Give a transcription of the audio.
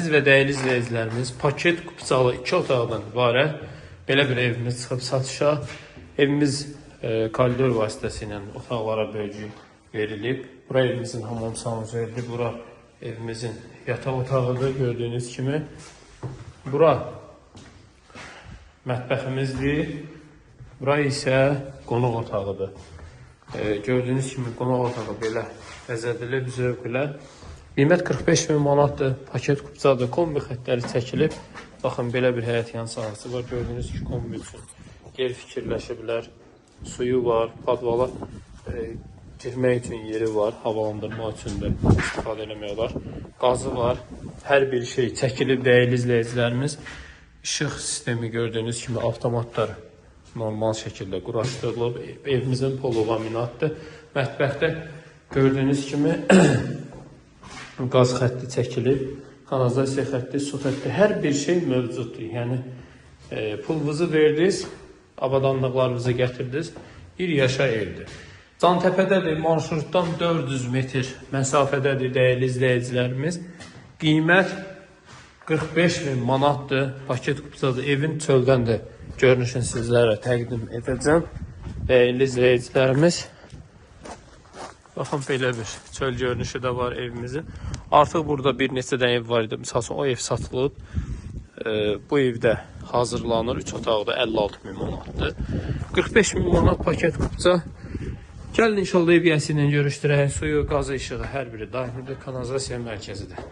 Əziz və dəyərli izləyicilərimiz, paket kupçalı 2 otaqdan ibarət belə bir evimiz çıxıb satışa. Evimiz koridor vasitəsilə otaqlara bölgü verilib. Bura evimizin hamam sanuzelidir. Bura evimizin yataq otağıdır gördüyünüz kimi. Bura mətbəximizdir. Bura isə qonaq otağıdır. Gördüyünüz kimi qonaq otağı belə bəzədilib zövq ilə. Qiymət 45 min manatdır. Paket kupçadır. Kombi xəttləri çəkilib. Baxın belə bir həyət yan sahəsi var. Gördüyünüz kimi kombi üçün yer fikirləşiblər. Suyu var, padvala girmək üçün yeri var, havalandırma üçün də istifadə eləmək olar. Qazı var. Hər bir şey çəkilib dəyərli izləyicilərimiz. İşıq sistemi gördüyünüz kimi avtomatlar normal şəkildə quraşdırılıb. Evimizin polu laminatdır. Mətbəxdə gördüyünüz kimi qaz xətti çəkilib, kanalizasiya xətti, su xətti, hər bir şey mövcuddur. Yəni pulunuzu verdiniz, avadanlıqlarınızı gətirdiniz, bir yaşa evdir. Cantəpədədir, marşrutdan 400 metr məsafədədir dəyərli izləyicilərimiz. Qiymət 45 min manatdır, paket kupçadır. Evin çöldən də görünüşünü sizlərə təqdim edəcəm. Dəyərli izləyicilərimiz, baxın belə bir çöl görünüşü də var evimizin. Artıq burada bir neçə dənə ev var idi. Məsəl üçün o ev satılıb. Bu evdə hazırlanır. 3 otaqda 56 min manatdır. 45 min manat paket kupça. Gəlin inşallah ev yiyəsi ilə görüşdürək. Suyu, qazı, işığı hər biri daimidir. Kanalizasiya mərkəzidir.